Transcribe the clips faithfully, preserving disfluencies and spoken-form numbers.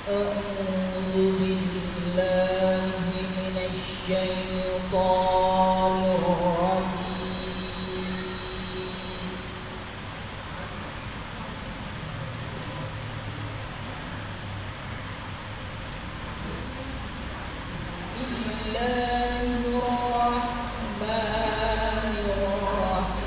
أعوذ بالله من الشيطان الرجيم. بسم الله الرحمن الرحيم.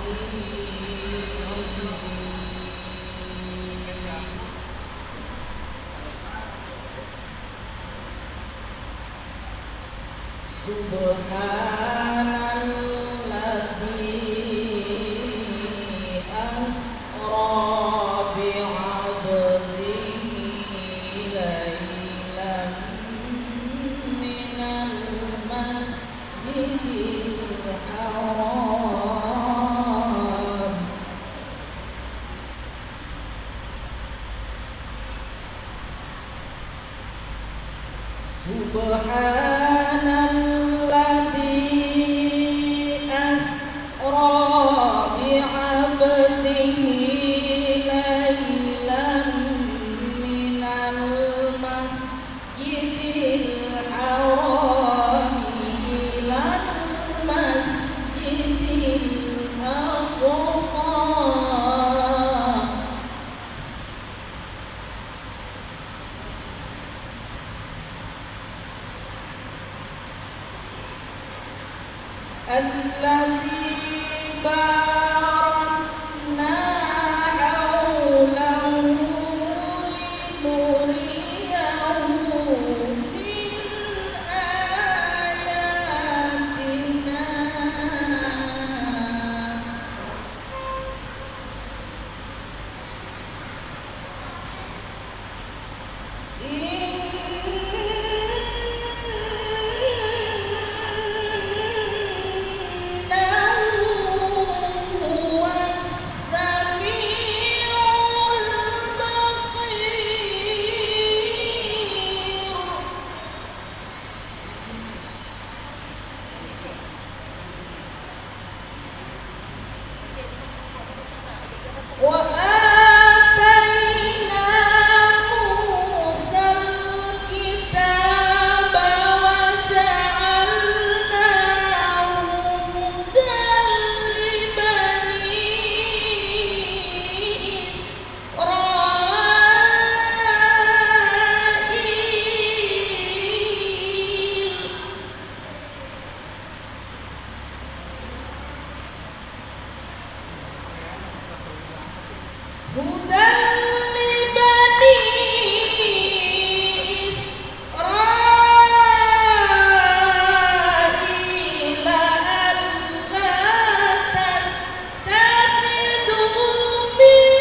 سبحان الذي أسرى بعبده ليلا من المسجد الحرام سبحان الذي أسرى بعبده ليلا من المسجد الحرام إلى المسجد الأقصى الذي باركنا حوله لنريه من آياتنا. إنه هو السميع البصير. وآتينا موسى الكتاب وجعلناه هدى لبني إسرائيل. هدى لبني إسرائيل ألا تتخذوا من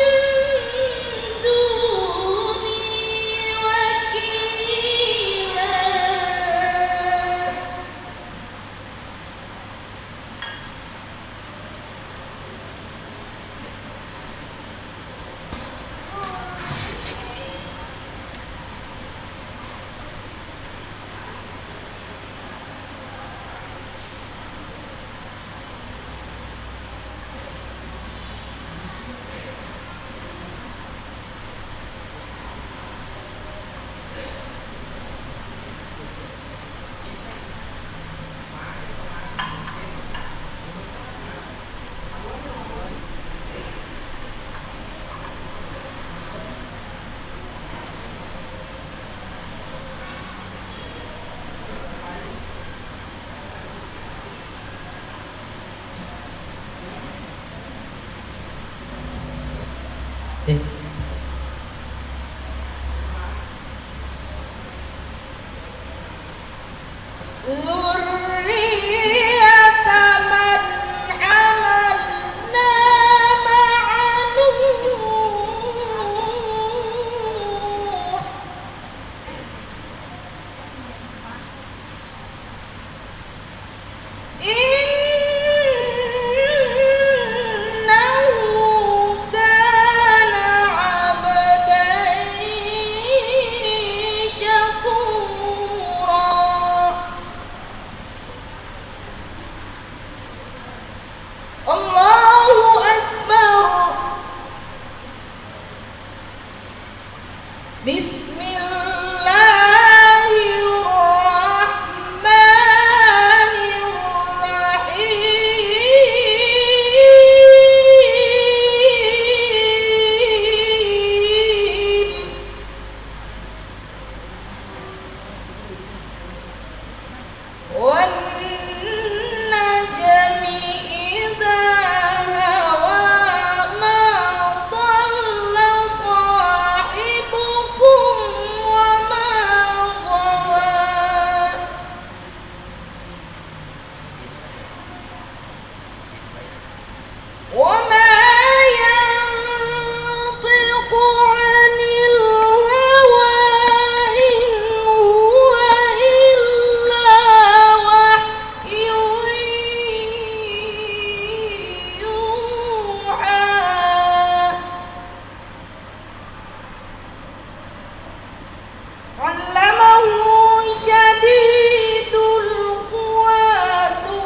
دوني وكيلا. Tes. ذرية من حملنا مع نوح. إنه كان عبدا شكورا. علمه شديد القوى ذو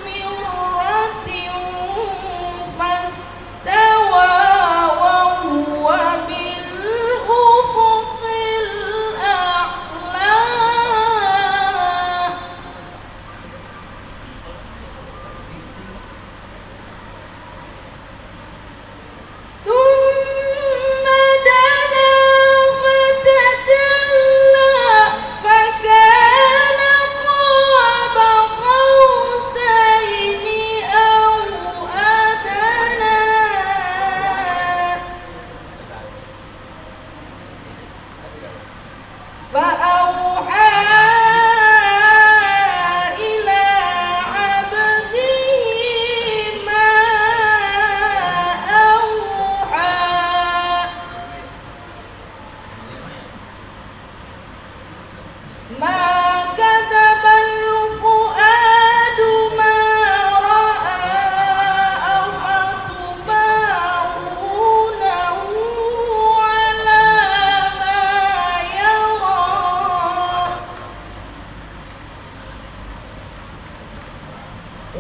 مرة فاستوى وهو بالأفق الأعلى. ثم دنا فتدلى فكان قاب قوسين أو أدنى. فأوحى إلى عبده ما أوحى. ما كذب الفؤاد ما رأى أفتمارونه على ما يرى.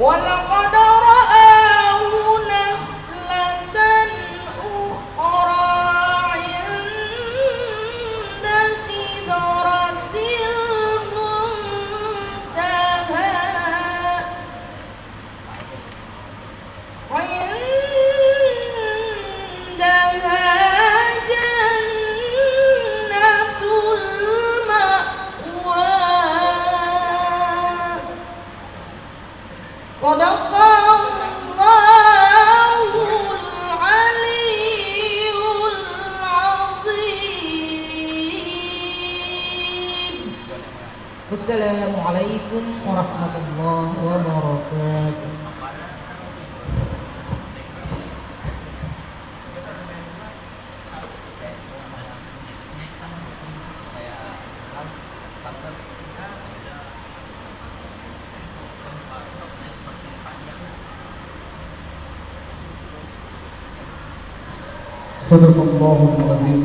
ولقد رآه نزلة أخرى عند سدرة المنتهى. عندها جنة المأوى. صدق الله العلي العظيم. Wassalamualaikum warahmatullahi wabarakatuh. صدق الله العظيم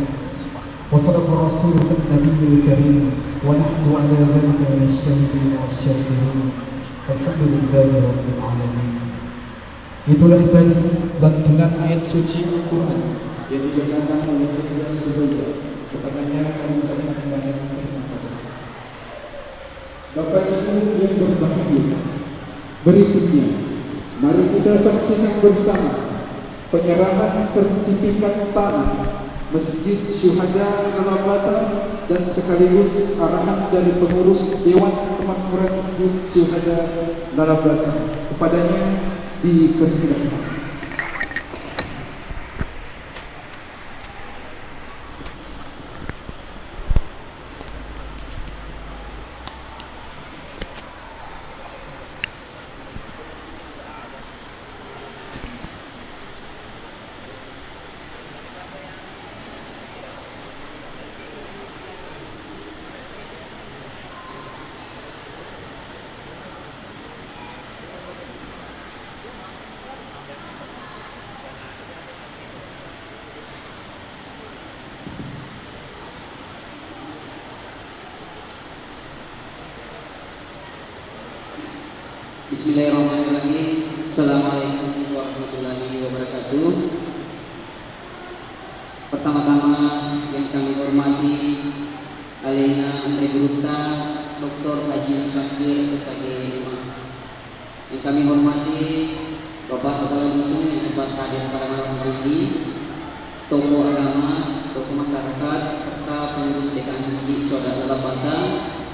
وصدق رسوله النبي الكريم ونحن على ذلك من الشاهدين والشاكرين والحمد لله رب العالمين. Itulah tadi lantunan ayat suci Al-Quran yang dibacakan oleh Haji Suraya. Kepadanya kami ucapkan banyak terima kasih. Bapak Ibu yang berbahagia, berikutnya mari kita saksikan bersama penyerahan sertifikat tanah Masjid Syuhada Lalabata dan sekaligus arahan dari pengurus Dewan Kemakmuran Masjid Syuhada Lalabata. Kepadanya dipersilakan. Bismillahirrahmanirrahim. Assalamualaikum warahmatullahi wabarakatuh. Pertama-tama yang kami hormati alena Anre Gurutta, Doktor Haji Musafir, S H G lima. Yang kami hormati Bapak Kepala Dusun yang sempat hadir pada malam hari ini, tokoh agama, tokoh masyarakat, serta pengurus D K M Masjid Syuhada Lalabata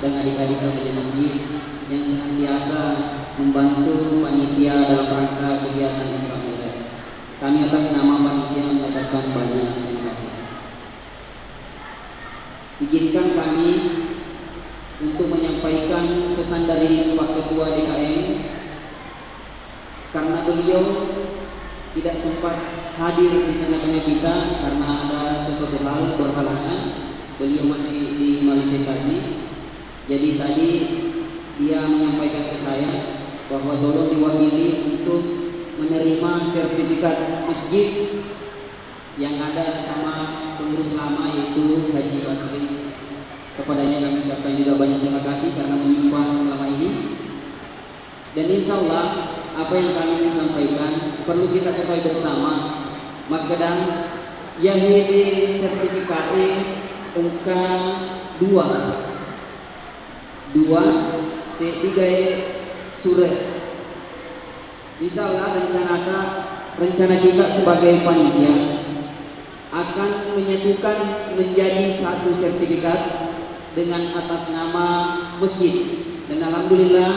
dan adik-adik remaja masjid yang senantiasa membantu panitia dalam rangka kegiatan Isra Mi'raj. Kami atas nama panitia mengucapkan banyak terima kasih. Izinkan kami untuk menyampaikan pesan dari Pak Ketua D K M, karena beliau tidak sempat hadir di tengah-tengah kita karena ada sesuatu hal berhalangan, beliau masih di Malaysia Kasi. Jadi tadi dia menyampaikan ke saya bahwa tolong diwakili untuk menerima sertifikat masjid yang ada sama pengurus lama, yaitu Haji Basri. Padanya kami ucapkan juga banyak terima kasih karena menyimpang selama ini. Dan insya Allah, apa yang kami ingin sampaikan perlu kita ketahui bersama. Makkeda, yahede sertifikate engka dua. Dua, seddigae sure. Insya Allah, rencanata, rencana kita sebagai panitia akan menyatukan menjadi satu sertifikat dengan atas nama masjid. Dan alhamdulillah,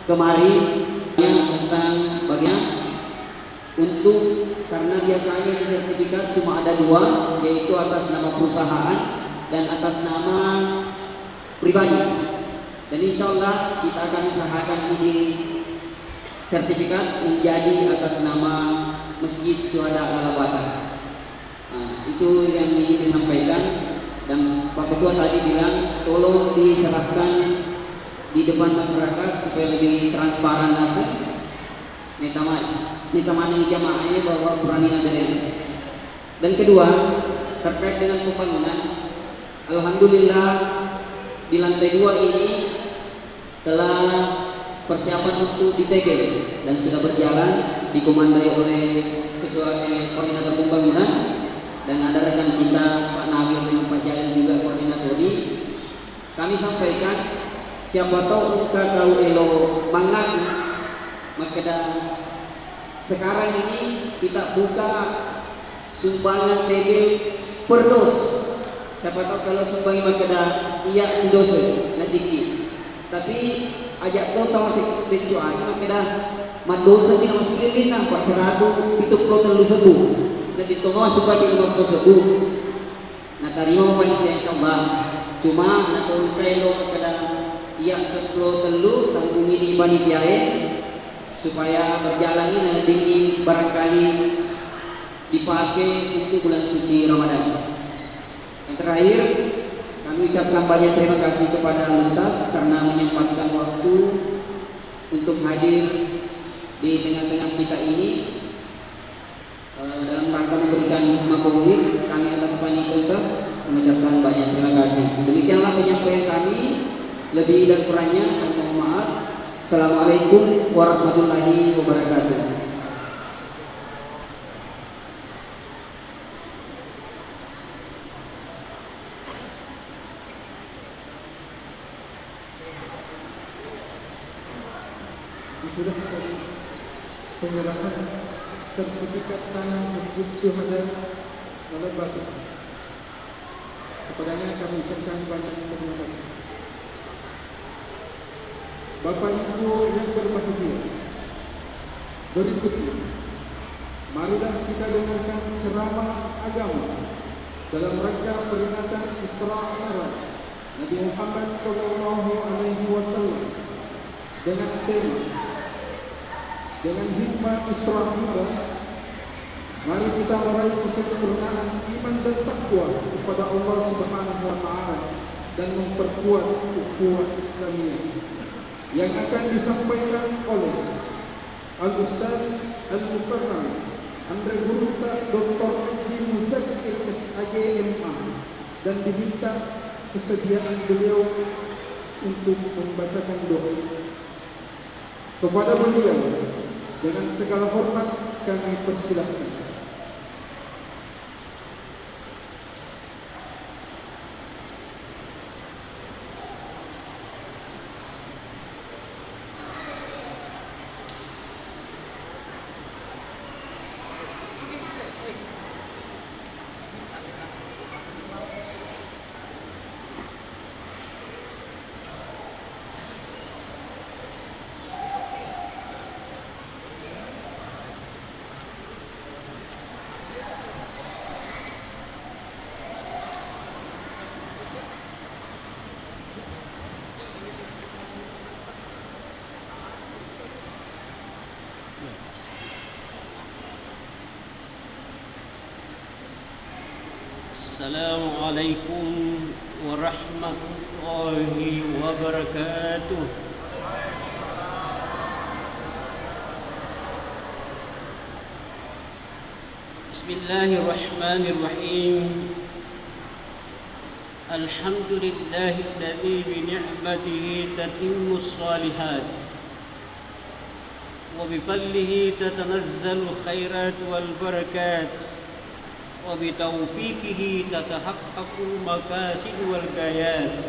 kemarin yang tentang bagian untuk, karena biasanya di sertifikat cuma ada dua, yaitu atas nama perusahaan dan atas nama pribadi. Dan insya Allah kita akan usahakan ini sertifikat menjadi atas nama Masjid Syuhada Lalabata. Nah, itu yang ingin disampaikan. Dan Pak Ketua tadi bilang, tolong diserahkan di depan masyarakat supaya lebih transparan nasib. Ini tamat, ini tamat ini jamaah ini bahwa berani ada yang. Dan kedua, terkait dengan pembangunan, alhamdulillah di lantai dua ini telah persiapan untuk ditegel dan sudah berjalan, dikomandoi oleh ketua, eh, koordinator pembangunan, dan ada rekan kita Pak Nawir dengan Pak Jalil juga koordinatori. Kami sampaikan, siapa tahu engka tau elo mangaku makkeda, sekarang ini kita buka sumbangan tegel per dos. Siapa tahu kalau sumbangi makkeda, iya, sidose, nadiki. Tapi ajak to tau beccu aja makkeda, maddosa ki nama sulilinna, Pak, seratu pitu puluh tellu sebbu. Naditto mau supaya lima puluh sebbu. Natarima panitia, insyaallah. Cuma nako engkai lo makkeda, iya, seppulo tellu, tampungini panitiae supaya berjalanni, na dingin barangkali dipakai untuk bulan suci Ramadan. Yang terakhir, kami ucapkan banyak terima kasih kepada Al Ustaz karena menyempatkan waktu untuk hadir di tengah-tengah kita ini. Eh, dalam rangka memberikan makowi, kami atas panitia khusus mengucapkan banyak terima kasih. Demikianlah penyampaian kami. Lebih dan kurangnya kami mohon maaf. Assalamualaikum warahmatullahi wabarakatuh. Itulah tadi penyerahan sertifikat tanah Masjid Syuhada Lalabata. Kepadanya kami ucapkan banyak terima kasih. Bapak Ibu yang berbahagia, berikutnya, marilah kita dengarkan ceramah agama dalam rangka peringatan Isra Mi'raj Nabi Muhammad sallallahu alaihi wasallam dengan tema, dengan hikmah Isra Mi'raj, mari kita meraih kesempurnaan iman dan takwa kepada Allah Subhanahu wa Ta'ala dan memperkuat ukhuwah Islamiyah, yang akan disampaikan oleh Al-Ustaz Al-Mukarram Anre Gurutta Doktor Haji Muzakir, S A G, M A, dan diminta kesediaan beliau untuk membacakan doa. Kepada beliau, dengan segala hormat kami persilakan. Assalamualaikum warahmatullahi wabarakatuh. Bismillahirrahmanirrahim. الحمد لله الذي بنعمته تتم الصالحات، وبفضله تتنزل الخيرات والبركات، وبتوفيقه تتحقق المقاصد والغايات.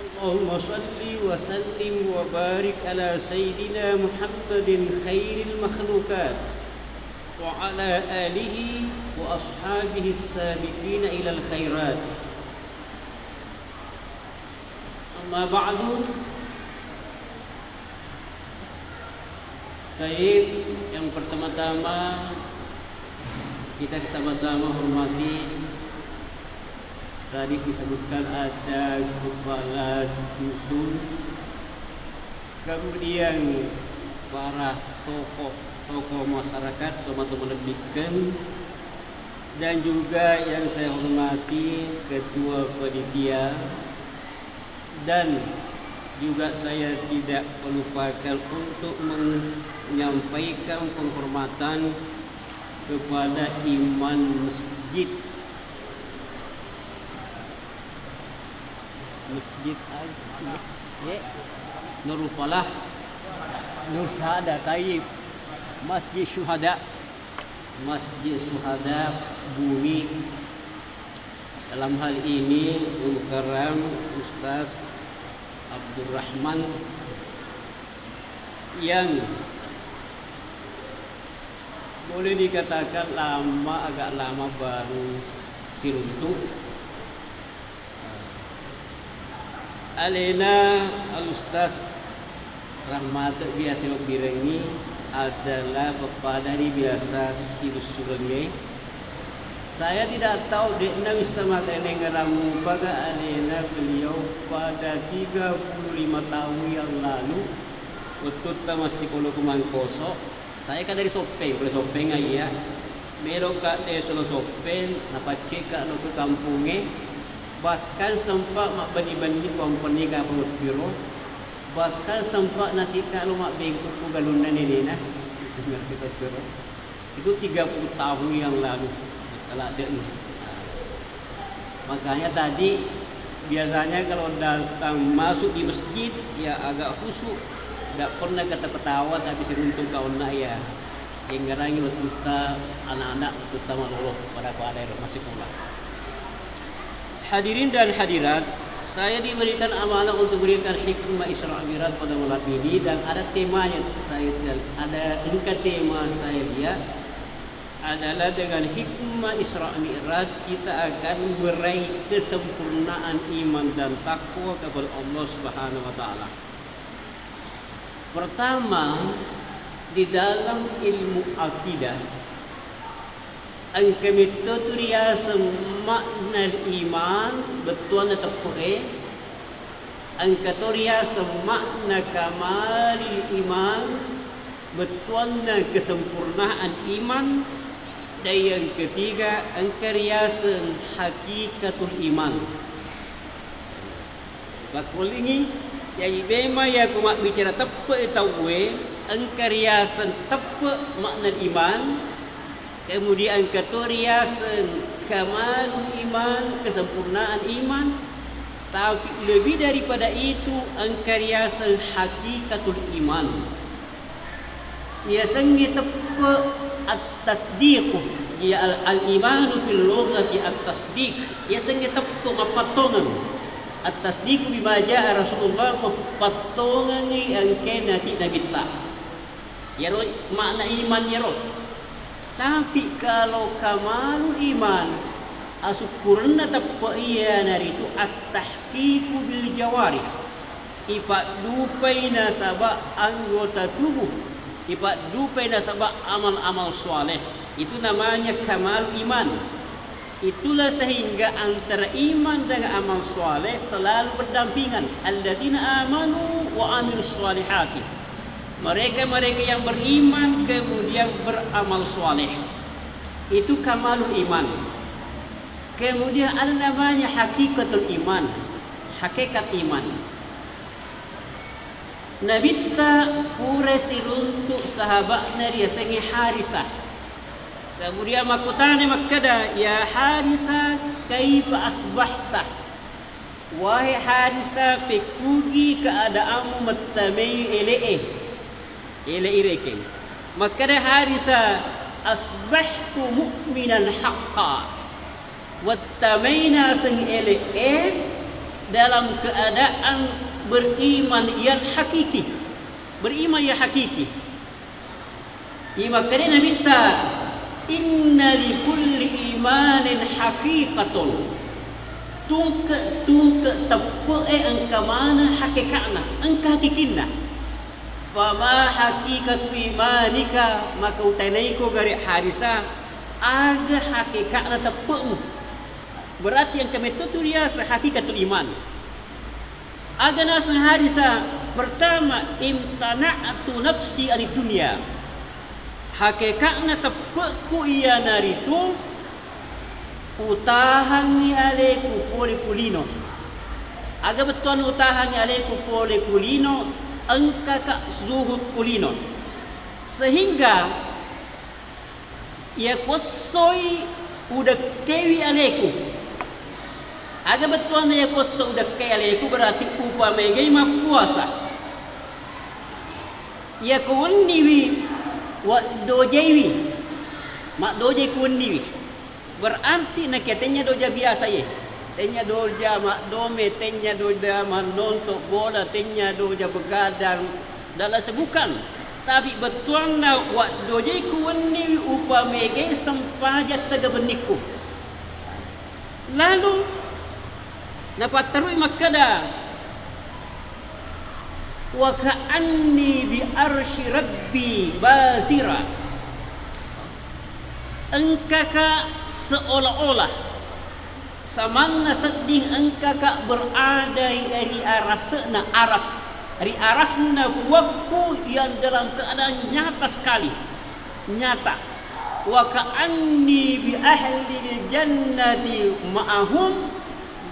اللهم صل وسلم وبارك على سيدنا محمد خير المخلوقات وعلى آله وأصحابه السابقين إلى الخيرات. أما بعد، Taib, yang pertama-tama kita sama-sama hormati. Tadi disebutkan ada kepala dusun, kemudian para tokoh-tokoh masyarakat, tokoh-tokoh lebihkan, dan juga yang saya hormati ketua panitia, dan juga saya tidak melupakan untuk menyampaikan penghormatan kepada imam masjid. Masjid Ag-, ye, Nurul Falah, Nur Syuhada, Taib, Masjid Syuhada, Masjid Syuhada Bumi. Dalam hal ini, Mukarram Ustaz Abdurrahman yang boleh dikatakan lama, agak lama baru siruntuk. Alena Al-Ustaz Rahmat biasa mabbirengngi adalah pappadani biasa sirussurengnge. Saya tidak tahu, de'na wissa matenengngerang mupaga alena beliau pada tiga puluh lima tahun yang lalu, wettutta massikola ku Mangkoso. Saya kan dari Soppeng, pole Soppeng iya. Meloka desa lo Soppeng, napacceka lo ke kampungnge. Bahkan sempat mabbenni-benni kompeni kapang wettiro. Bahkan sempat natikka lo mabbengku ku galunna nenena. Itu tiga puluh tahun yang lalu. Kalau ada ni. Makanya tadi, biasanya kalau datang masuk di masjid, ya agak khusyuk. Tidak pernah kata ketawa, tapi siruntuk kawanna ya. Yengngerangi wettutta anak-anak, wettutta malolo, pada-pada ero massikola. Hadirin dan hadirat, saya diberikan amanah untuk berikan hikmah Isra Mi'raj pada malam ini, dan ada temanya, saya, ada engka tema saya lihat, adalah dengan hikmah Isra Mi'raj kita akan meraih kesempurnaan iman dan takwa kepada Allah Subhanahu wa Ta'ala. Pertama, di dalam ilmu akidah, engka metto tu riaseng makna iman, bettuanna teppe'e, engka to riaseng makna kamalil iman, bettuanna kesempurnaan iman, dan yang ketiga, engka riaseng hakikatul iman. Pakkulingi, jaji memang yakko mabbicara teppe'i tauwe, engka riaseng teppe' makna iman, kemudian engka to riaseng kamalul iman, kesempurnaan iman, tapi lebih daripada itu, engka riaseng hakikatul iman. Yasengnge teppe' at-tasdiq, ya al-, al-imanu fil lughati at-tasdiq. Yasengnge teppe' mappattongeng. At-tasdiqu bima jaa Rasulullah, mapattongengi engkae nati Nabitta. Yaro makna iman yaro. Tapi kalau kamalul iman, asukkurenna teppe' iyanaritu at-tahqiqu bil jawarih. Ipaddupai nasaba anggota tubuh, ipaddupai nasaba amal-amal saleh. Itu namanya kamalul iman. Itulah sehingga antara iman dengan amal saleh selalu berdampingan. Alladzina amanu wa amilus salihati. Mereka-mereka yang beriman kemudian beramal saleh. Itu kamalul iman. Kemudian ada namanya hakikatul iman, hakikat iman. Nabitta pura siruntuk sahaba'na riasengnge Harisah. Kemudian makkutana makkeda, "Ya Harisah, kaifa asbahta?" Wahai Harisa, pekkugi keadaanmu mettamai ele'e, ele'i rekeng. Makkeda Harisa, "Asbahtu mu'minan haqqa." Wettamai naseng ele'e dalam keadaan beriman yang hakiki. Beriman yang hakiki. Imakkedai Nabitta, "Inna li kulli imanin haqiqatun." Tungke-tungke teppe'e engka maneng hakeka'na, engka hakikinna. "Fama haqiqatu imanika," maka utanaiko gare Harisa, aga hakeka'na teppe'mu? Berarti engka metto tu riaseng hakikatul iman. Aga naseng Harisa, pertama, "Imtana'tu nafsi anid dunya." Hakeka'na teppe'ku iyanaritu utahangngi aleku pole ku lino. Aga bettuanna utahangngi aleku pole ku lino? Engkaka zuhud ku lino. Sehingga iya kuessoi udekkaiwi aleku. Aga bettuanna iya kuesso udekkaiwi aleku, berarti upamegai mappuasa. Iya kuwenniwi waddojaiwi, maddojai kuwenniwi. Berarti nakia tennya doja biasa ye. Tennya doja maddome, tennya doja mannonto bola, tennya doja begadang, dan lain sebagainya. Tapi bettuanna waddojai kuwenniwi upamegai sempajang tega bennikku. Lalu napatterui makkeda, "Wa ka'anni bi arsy rabbi bazira." Engkaka seolah-olah samanna sedding engkaka berada ri arase'na aras, ri arasna Puakku yang dalam keadaan nyata sekali, nyata. "Wa ka'anni bi ahlil jannati ma'ahum,"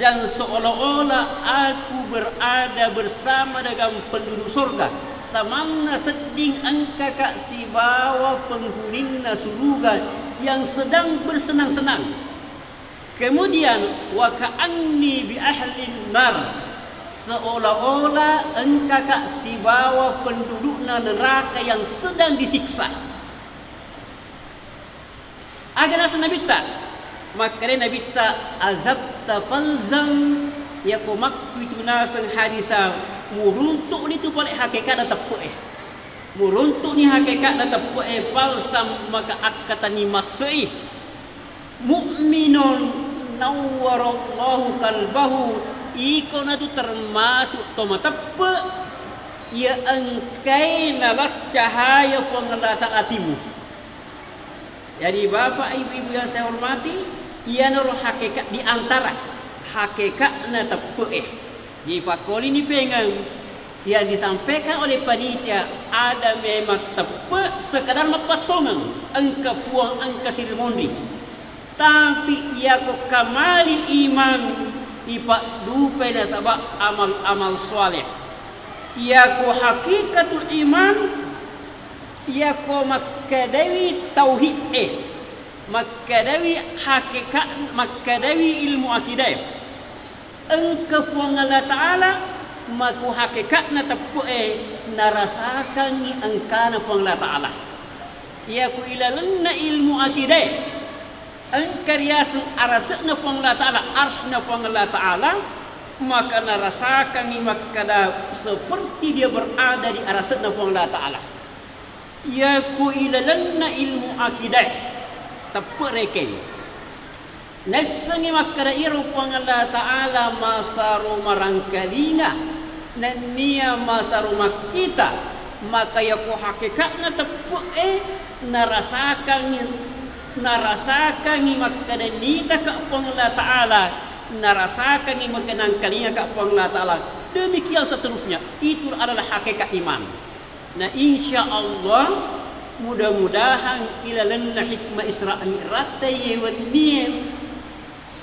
dan seolah-olah aku berada bersama dengan penduduk surga, samanna sedding engkaka sibawa penghuni'na suruga yang sedang bersenang-senang. Kemudian, "Wa ka'anni bi ahlin nar," seolah-olah engkaka sibawa pendudukna neraka yang sedang disiksa. Aga naseng Nabitta? Makkeda Nabitta, "Azabta falzam," yako makkuitu naseng Harisa, muruntu'ni tu pale hakeka'na teppe'e. Muruntu'ni hakeka'na teppe'e, falzam, maka akkatenni masse'i. Mu'minun nawwarallahu qalbahu, iko natu termasuk to mateppe' iya engkai nalaccahaya Puang Allah Ta'ala atimu. Jadi, Bapak, Ibu-ibu yang saya hormati, iyanaro hakeka-, di antara hakeka'na teppe'e. Jadi, pakkolini pengeng yang disampaikan oleh panitia, ada memang teppe' sekadar mappattongeng, engka Puang, engka siri monri. Tapi iyako kamali iman, ipaddupai nasaba amal-amal shaleh. Iyako hakikatul iman, iyako makkedaiwi tauhid'e, makkedaiwi hakeka-, makkedaiwi ilmu akidae. Engka Puang Allah Ta'ala, mako hakeka'na teppe'e narasakangngi engkana Puang Allah Ta'ala. Iyako ilalenna ilmu akidae, engka riaseng arase'na Puang Allah Ta'ala, arsna Puang Allah Ta'ala, maka narasakangngi makkeda seperti dia berada di arase'na Puang Allah Ta'ala. Iyako ilalenna ilmu akidae, teppe' rekeng. Naissengngi makkeda iyaro Puang Allah Ta'ala masaro marangkalinga, nennia masaro makkita, maka iyako hakeka'na teppe'e narasakangngi, narasakangngi makkeda nitaka Puang Allah Ta'ala, narasakangngi makkeda nangkalingaka Puang Allah Ta'ala. Demikian seterusnya, itu adalah hakikat iman. Na insya Allah, mudah-mudahan ilalenna hikmah Isra Mi'rajta iye wennie,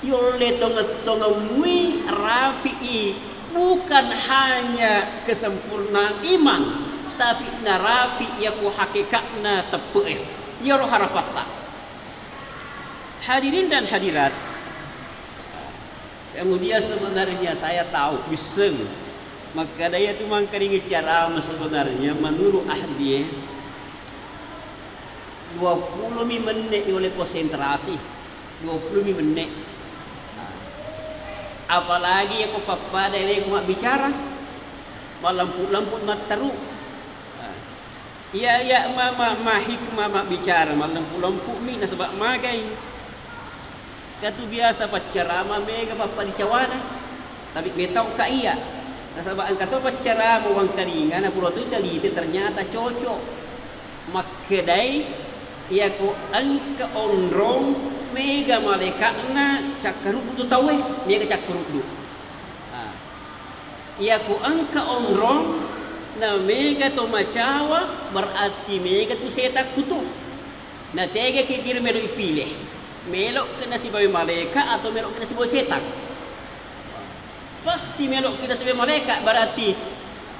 yolle tongeng-tongeng mui rapi'i, bukan hanya kesempurnaan iman, tapi narapi' iyako hakeka'na teppe'e. Iyaro harapatta. Hadirin dan hadirat, Kemudian sebenarnya saya tahu, wisseng. Makkeda iya tu mangkalinga ceramah sebenarnya menurut ahli, eh, dua puluh mi menit oleh konsentrasi, dua puluh mi menit. Apalagi iya ko pappada ele ko mabbicara, mallempu-lempu matteru. Iya, iya, ma-, ma-, mahikmah mabbicara, mallempu-lempu mi nasaba magai. Katu biasa paccarama mega pappada cawana. Tapi metau ka iya. Nasaba engka to paccarama wangkalinga, na pura tu teliti ternyata cocok. Makkedai, iya ko engka onrong mega malaikatna cakkaruddu tu tauwe, mega cakkaruddu. Ah. Iya ko engka onrong na mega to macawa, berarti mega tu setakku tu. Na tega kira-kira melo ipile? Melo kena sibawa malaika atau melo kena sibawa setang? Pasti melo kena sibawa malaika, berarti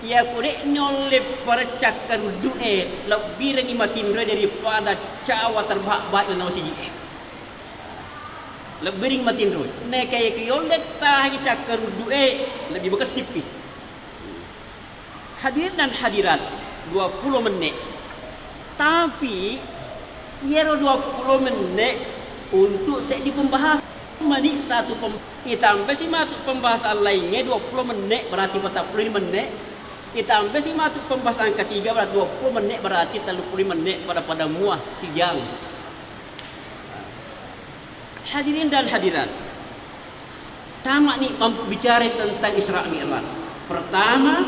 iya ko de nyolle parecca karuddu'e, lebbirengi matinroe daripada cawa terbahak-bahak na masigi e. Lebbiring matinro. Neka iya ki yolle tahangi cakkaruddu'e, lebbi makessippi. Hadirin dan hadirat, dua puluh menit. Tapi iyaro dua puluh menit untuk seddi pembahasan. Mani satu pem-, itampe si matu pembahasan lainnya dua puluh menit, berarti empat puluh menit. Itampe si matu pembahasan ketiga, berarti dua puluh menit, berarti tiga puluh menit pada-pada mua sijang. Hadirin dan hadirat, tamani mambicara tentang Isra Mi'raj. Pertama,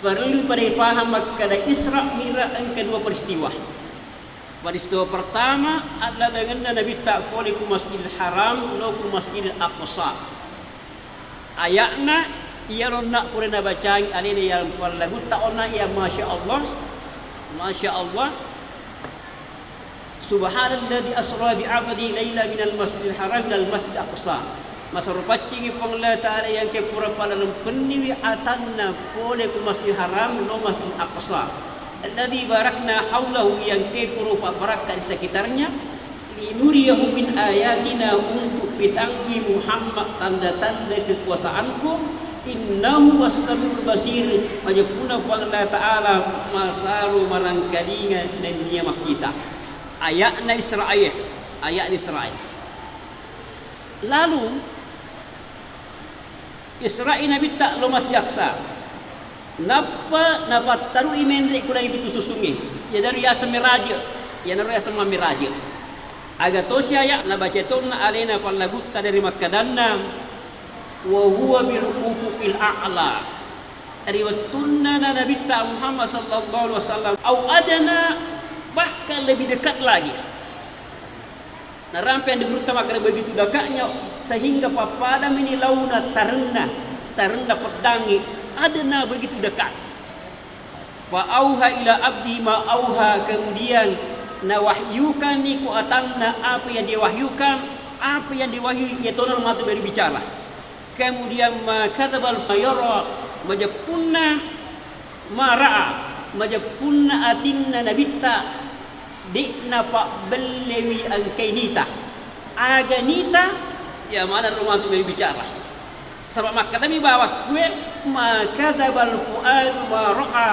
perlu pada dipaham makkeda Isra Mi'raj engka dua peristiwa. Peristiwa pertama, allalengenna Nabitta pole ku Masjidil Haram, lo ku Masjidil Aqsa. Aya'na iyaro onna pura nabacangi alena iya pallagutta onna iya, Masya Allah, Masya Allah. Subhanalladzi asra bi abdi laila minal masjidil haram ilal masjidil aqsa. Masaru paccingi Puang Allah Ta'ala iya engkae pura palalempenniwi atanna pole ku Masjidil Haram lo Masjidil Aqsa. Alladzi barakna haulahu, iya engkae pura upabarakka di sekitarnya. Linuriyahu min ayatina, untuk pitanggi Muhammad tanda-tanda kekuasaanku. Innahu huwas samiul basir, majeppunna Puang Allah Ta'ala masaru marangkalinga nennia makkita. Aya'na Isra'il, aya'na Isra'il. Lalu Isra'i Nabitta lo Masjid Aqsa. Nappa napattarui menre' ku langi pitu susungnge. Iyanaro yaseng meraje'. Iyanaro yaseng mammeraje'. Aga tosi aya' nabaca tonna alena pallagutta dari makkadanna, "Wa huwa bil ufuqil a'la." Ri wettunna na Nabitta Muhammad sallallahu alaihi wasallam, au adna, bahkan lebih dekat lagi. Narampe anre gurutta makkeda begitu dekatnya sehingga pappada meni launa tarenna, tarenna peddangnge, adna begitu dekat. Fa auha ila abdi ma auha, kemudian nawahyukanni ku atanna apa yang dia wahyukan, apa yang diwahyui, iya tona matu berbicara. Kemudian ma kadzabal ma yara, majeppunna ma ra'a, majeppunna atinna Nabitta, de'na pabbellewi engkai nita. Aga nita? Iya maneng ro matu berbicara. Saba' makkedami bawakkue, ma kadzabal fuadu ma ra'a,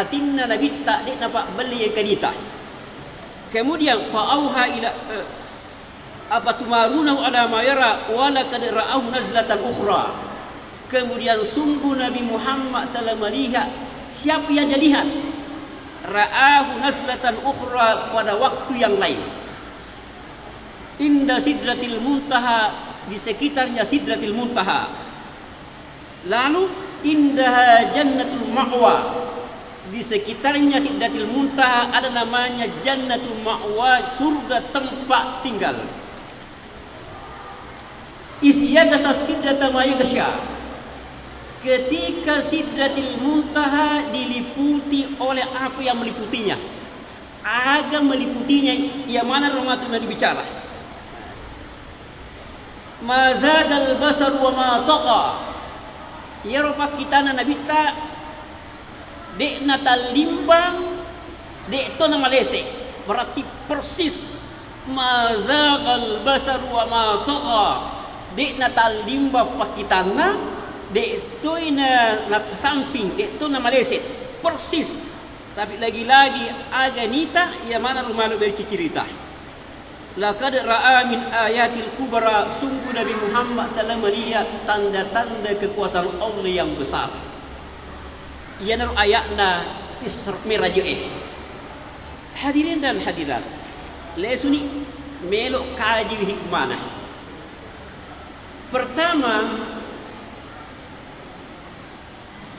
atinna Nabitta de'na pabbellewi engkai nita. Kemudian fa auha ila, eh, Afatumarunahu ala ma yara wa laqad ra'ahu nazlatan ukhra. Kemudian sungguh Nabi Muhammad telah melihat siapa yang dia lihat. Ra'ahu nazlatan ukhra, pada waktu yang lain. Inda Sidratil Muntaha, di sekitarnya Sidratil Muntaha. Lalu, indaha jannatul ma'wa. Di sekitarnya Sidratil Muntaha ada namanya Jannatul Ma'wa, surga tempat tinggal. Iz yaghsha sidrata ma yaghsha. Ketika Sidratil Muntaha diliputi oleh apa yang meliputinya. Aga meliputinya, iya maneng ro matu nabicara. Ma zagal basar wa ma tagha. Iyaro pakkitana Nabitta, de'na tallimbang, de' to namalese. Berarti persis. Ma zagal basar wa ma tagha. De' natallimba pakkitanna, de' toi na, nasamping, de' to namaleset. Persis. Tapi lagi-lagi aga nita, iya maneng ro maelo berci cerita. Laqad ra'a min ayatil kubra, sungguh Nabi Muhammad telah melihat tanda-tanda kekuasaan Allah yang besar. Iyanaro ayatna Isra Mi'raj e. Hadirin dan hadirat, lesuni melo kaji hikmana. Pertama,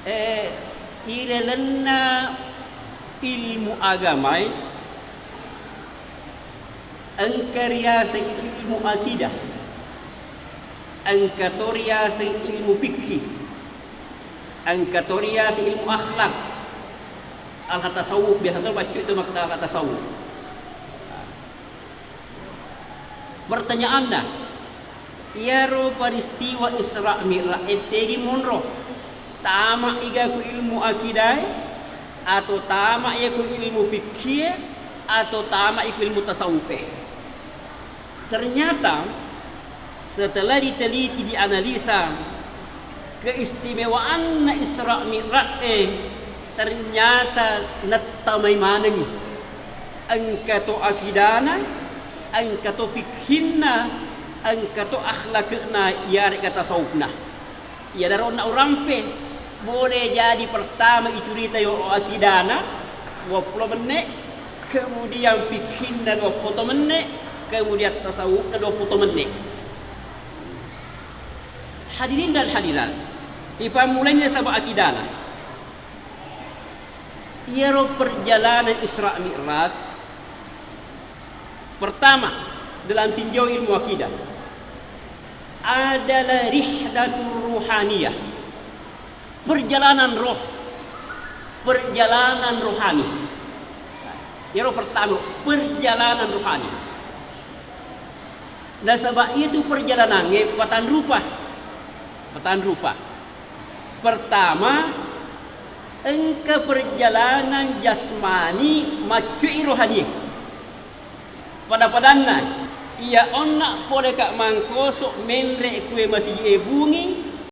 eh, ilalenna ilmu agamae engka riaseng ilmu akidah, engka to riaseng ilmu fikih, engka to riaseng ilmu akhlak. Al tasawuf biasa to baccu itu makna al tasawuf. Pertanyaanna, iyaro peristiwa Isra Mi'raj ettegi monro, tama iga ku ilmu akidae, atau tama iya ku ilmu fikih, atau tama iku ilmu tasawuf e? Ternyata setelah diteliti, dianalisa, keistimewaanna Isra Mi'raj e ternyata nettamai manengi. Engka to akidana, engka to fikhinna, engka to akhlakna, iyarega tasawufna. Iyanaro na urampe, boleh jadi pertama icurita yo akidana, dua puluh menit, kemudian fikhinna dua puluh menit, kemudian tasawufna dua puluh menit. Hadirin dan hadirat, ipammulainya sabab akidana. Iyaro perjalanan Isra Mi'raj, pertama, dalam tinjau ilmu akidah, adalah rihlatur ruhaniyah, perjalanan roh, perjalanan rohani. Iyaro pertama, perjalanan rohani. Nasaba itu perjalanangnge patanrupa. Patanrupa. Pertama, engka perjalanan jasmani, maccui rohani. Pada-padanna, iya onna poleka mangkoso menre kue masiji e bungi,